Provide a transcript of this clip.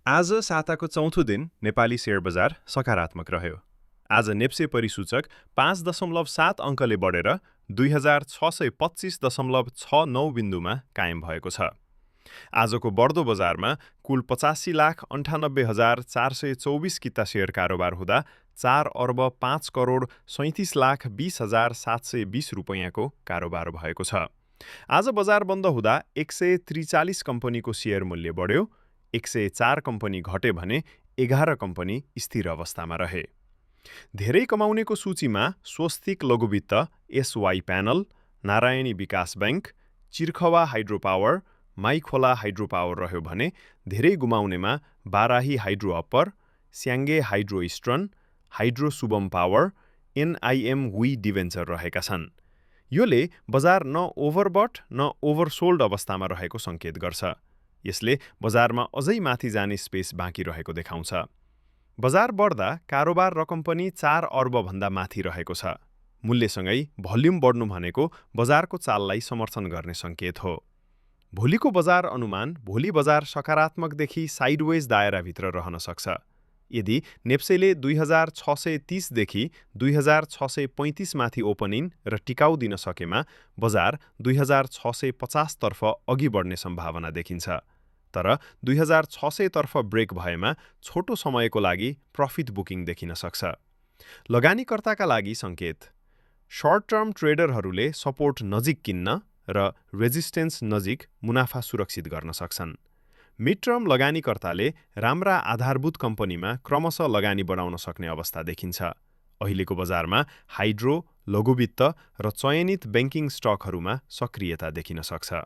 आज साताको चौथो दिन नेपाली शेयर बजार सकारात्मक रह्यो। आज नेप्से परिसूचक 5.7 अङ्कले बढेर 2625.69 बिन्दुमा कायम भएको छ। आजको बढ्दो बजारमा कुल 85,98,424 किता शेयर कारोबार हुँदा 4 अर्ब 5 करोड 37,20,720 रुपैयाँको कारोबार भएको छ। आज बजार बन्द हुँदा 143 कम्पनीको शेयर मूल्य बढ्यो, 104 कम्पनी घटे भने 11 कम्पनी स्थिर अवस्थामा रहे। धेरै कमाउनेको सूचीमा स्वस्तिक लघुवित्त, SY panel, Narayani Bikas bank, Chirkhwa hydro power, Maikhola hydro power रह्यो भने धेरै गुमाउनेमा Barahi hydro upper, Syange hydro eastern, hydro Shubham power, NIM V debenture रहेका छन्। योले बजार न ओभरबट न ओभरसोल्ड अवस्थामा रहेको सङ्केत गर्छ। यसले बजारमा अझै माथि जाने स्पेस बाँकी रहेको देखाउँछ। बजार बढ्दा कारोबार रकम पनि 4 अर्बभन्दा माथि रहेको छ। मूल्यसँगै भोल्युम बढ्नु भनेको बजारको चाललाई समर्थन गर्ने सङ्केत हो। भोलिको बजार अनुमान भोलि बजार सकारात्मकदेखि साइडवेज दायराभित्र रहन सक्छ। यदि नेप्सेले 2630 देखि 2635 माथि ओपनिङ र टिकाउ दिन सकेमा बजार 2650 तर्फ अघि बढ्ने सम्भावना देखिन्छ। तर 2600 तर्फ ब्रेक भएमा छोटो समयको लागि प्रफिट बुकिङ देखिन सक्छ। लगानीकर्ताका लागि सङ्केत। सर्ट टर्म ट्रेडरहरूले सपोर्ट नजिक किन्न र रेजिस्टेन्स नजिक मुनाफा सुरक्षित गर्न सक्छन्। मिड टर्म लगानीकर्ताले राम्रा आधारभूत कम्पनीमा क्रमशः लगानी बढाउन सक्ने अवस्था देखिन्छ। अहिलेको बजारमा हाइड्रो, लघुवित्त र चयनित बैंकिङ स्टकहरूमा सक्रियता देखिन सक्छ।